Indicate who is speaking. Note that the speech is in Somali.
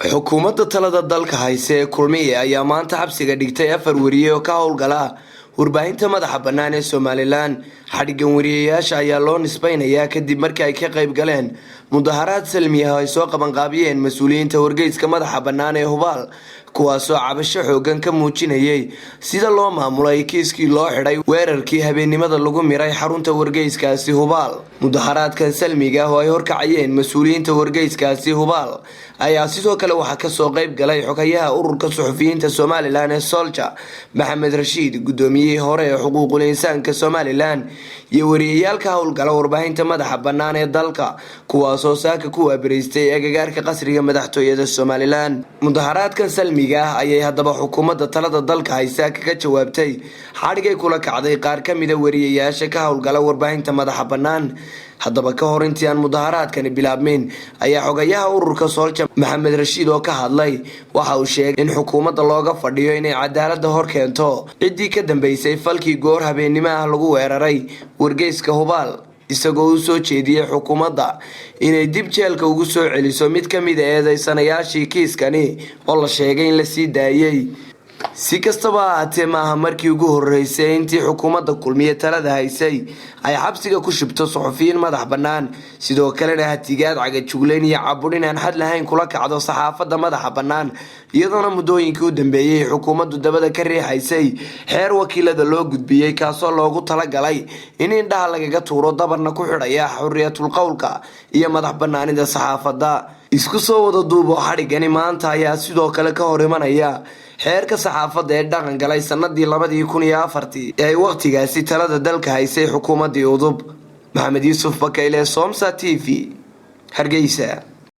Speaker 1: Xukuumadda talada dalka hayse ee Kulmiye ayaa maanta xabsiga dhigtay afar wariye oo ka howlgala warbaahinta madaxa bannaan ee Somaliland. Xadhiggan wariyeyaasha ayaa loo nisbaynayaa kadib markii ay ka qayb galeen mudaharaad salmi ah oo ay soo qabanqaabiyeen mas-uuliyiinta wargeyska madaxa bannaan ee Hubaal, kuwaasoo cabasho xoogan ka muujinayay sida loo maamulay kiiskii loo xidhay weerarkii habeennimada lagu miray xarunta wargeyskaasi Hubaal. Mudaharaadkan salmiga ah oo ay horkacayeen mas-uuliyiinta wargeyskaasi Hubaal ayaa sidoo kale waxaa kasoo qayb galay xogayaha ururka suxufiyiinta Somaliland ee SOLJA, Maxamed Rashiid, gudoomiyihii hore ee xuquuqul insaanka Somaliland, iyo wariyayaalka howlgala warbaahinta madaxa bannaan ee dalka, kuwaasoo saaka ku waabaraystay agagaarka qasriga madaxtooyada Somaliland. Mudaharaadkan salmiga ah ayay haddaba xukuumadda talada dalka haysa kaga jawaabtay xadhigay kula kacday qaar ka mida wariyayaasha ka howlgala warbaahinta madaxa bannaan. Haddaba, ka hor intii aan mudaharaadkani bilaabmin ayaa xogayaha ururka SOLJA, Maxamed Rashiid, oo ka hadlay waxa uu sheegay in xukuumadda looga fadhiyo inay cadaaladda hor keento ciddii ka dambeysay falkii goor habeennimo ah lagu weeraray wargeyska Hubaal, isagoo u soo jeediyey xukuumadda inay dib jeelka ugu soo celiso mid ka mid a eedeysanayaashii kiiskani oo la sheegay in lasii daayey. Si kastaba ha ahaatee, maaha markii ugu horeysay intii xukuumadda Kulmiye talada haysay ay xabsiga ku shubto suxufiyiin madax bannaan, sidoo kalena hatigaad, cagajuglayn iyo cabudhin aan xad lahayn kula kacdo saxaafadda madaxa bannaan, iyadoona muddooyinkii u dambeeyey xukuumaddu dabada ka riixaysay xeer wakiilada loo gudbiyey, kaasoo loogu talagalay in indhaha lagaga tuuro, dabarna ku xidhaya xuriyatul qowlka iyo madax bannaanida saxaafadda. Isku soo wada duubo, xadhigani maanta ayaa sidoo kale ka hor imanaya xeerka saxaafadda ee dhaqan galay sanadii 2004-tii ee ay wakhtigaasi talada dalka haysay xukuumaddii UDUB. Maxamed Yuusuf Bakayle, Somsa TV, Hargeysa.